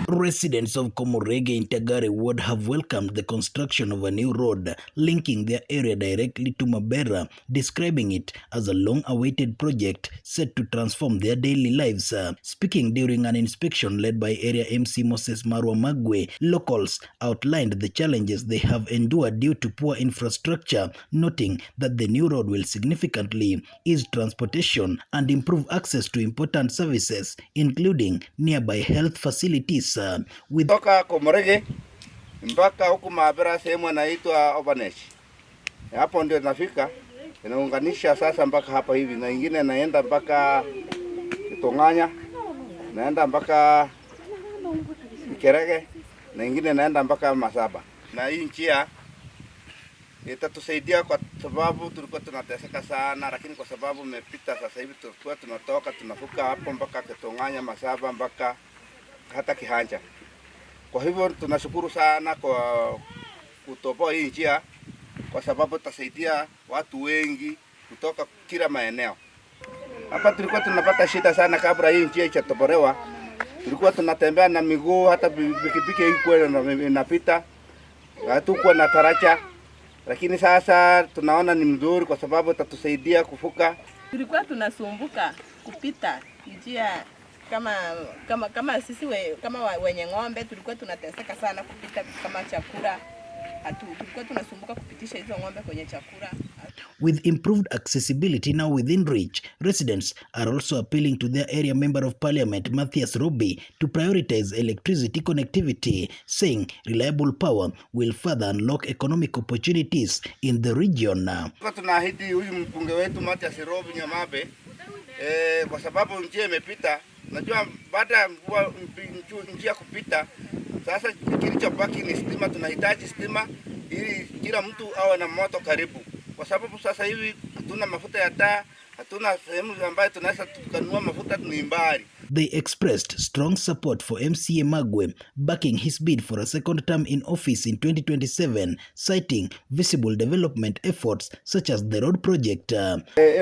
Residents of Komurege in Tagare Ward have welcomed the construction of a new road linking their area directly to Mabera, describing it as a long-awaited project set to transform their daily lives. Speaking during an inspection led by Area MC Moses Marwa Magwe, locals outlined the challenges they have endured due to poor infrastructure, noting that the new road will significantly ease transportation and improve access to important services, including nearby health facilities. With Toka Komorege mpaka huku Mabera sehemu inaitwa Obanesh. Hapo ndio nafika, inaunganisha sasa mpaka hapa hivi, na ingine naenda mpaka Kitong'anya, naenda mpaka Ikerege, na ingine naenda mpaka Masaba. Na hii njia itatusaidia kwa sababu tulikuwa tunateseka sana, lakini kwa sababu imepita sasa hivi tulikuwa tunatoka tunavuka hapo mpaka Kitong'anya, Masaba mpaka hata Kihanja. Kwa hivyo tunashukuru sana kwa kutoboa hii njia, kwa sababu itasaidia watu wengi kutoka kila maeneo. Hapa tulikuwa tunapata shida sana kabla hii njia ijatobolewa. Tulikuwa tunatembea na miguu, hata pikipiki haikuwa inapita, hatukuwa na daraja, lakini sasa tunaona ni mzuri kwa sababu itatusaidia kuvuka. Tulikuwa tunasumbuka kupita njia kama sisi kama wenye ng'ombe tulikuwa tunateseka sana kupita kama chakula tulikuwa tunasumbuka kupitisha hizo ng'ombe kwenye chakula. With improved accessibility now within reach, residents are also appealing to their area member of parliament, Matthias Robi, to prioritize electricity connectivity, saying reliable power will further unlock economic opportunities in the region. Kwa tunaahidi huyu mbunge wetu Mathias Robi Nyamabe kwa sababu njia imepita. Najua baada ya mvua njia kupita, sasa kilichobaki ni stima. Tunahitaji stima ili kila mtu awe na moto karibu, kwa sababu sasa hivi hatuna mafuta ya taa, hatuna sehemu ambayo tunaweza tukanunua mafuta, ni mbali. They expressed strong support for MCA Magwe, backing his bid for a second term in office in 2027, citing visible development efforts such as the road project.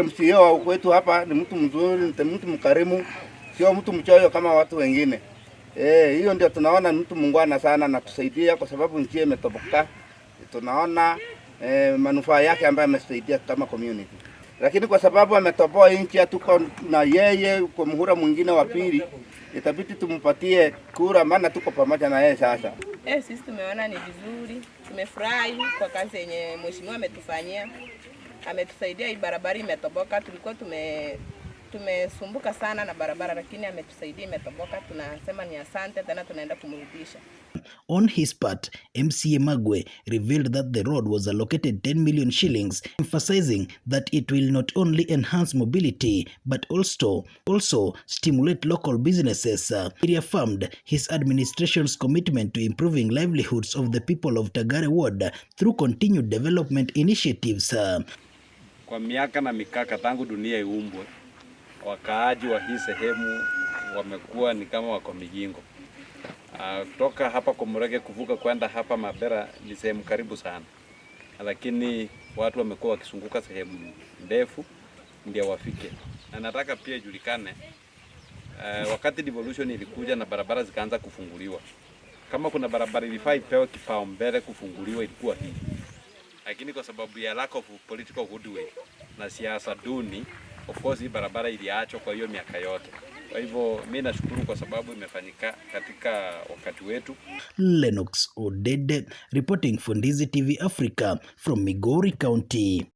MCA wa kwetu hapa ni mtu mzuri, ni mtu mkarimu, sio mtu mchoyo kama watu wengine. Hiyo ndio tunaona ni mtu muungwana sana na tusaidia kwa sababu njia imetoboka. Tunaona manufaa yake ambayo amesaidia kama community. Lakini kwa sababu ametoboa hii njia, tuko na yeye kwa muhula mwingine wa pili, itabidi tumpatie kura, maana tuko pamoja na yeye sasa. Sisi tumeona ni vizuri, tumefurahi kwa kazi yenye mheshimiwa ametufanyia, ametusaidia. Hii barabara imetoboka, tulikuwa tumesumbuka sana na barabara, lakini ametusaidia, imetoboka. Tunasema ni asante tena, tunaenda kumrudisha. On his part, MCA Magwe revealed that the road was allocated 10 million shillings, emphasizing that it will not only enhance mobility but also stimulate local businesses. He reaffirmed his administration's commitment to improving livelihoods of the people of Tagare Ward through continued development initiatives. Kwa miaka na mikaka tangu dunia iumbwe, wakaaji wa hii sehemu wamekuwa ni kama wako Migingo. Kutoka hapa Komurege kuvuka kwenda hapa Mabera ni sehemu karibu sana, lakini watu wamekuwa wakizunguka sehemu ndefu ndio wafike, na nataka pia ijulikane wakati devolution ilikuja na barabara zikaanza kufunguliwa, kama kuna barabara ilifaa ipewe kipaumbele kufunguliwa ilikuwa hii, lakini kwa sababu ya lack of political goodwill na siasa duni, of course hii barabara iliachwa kwa hiyo miaka yote. Kwa hivyo mi nashukuru kwa sababu imefanyika katika wakati wetu. Lennox Odede reporting for Ndizi TV Africa from Migori County.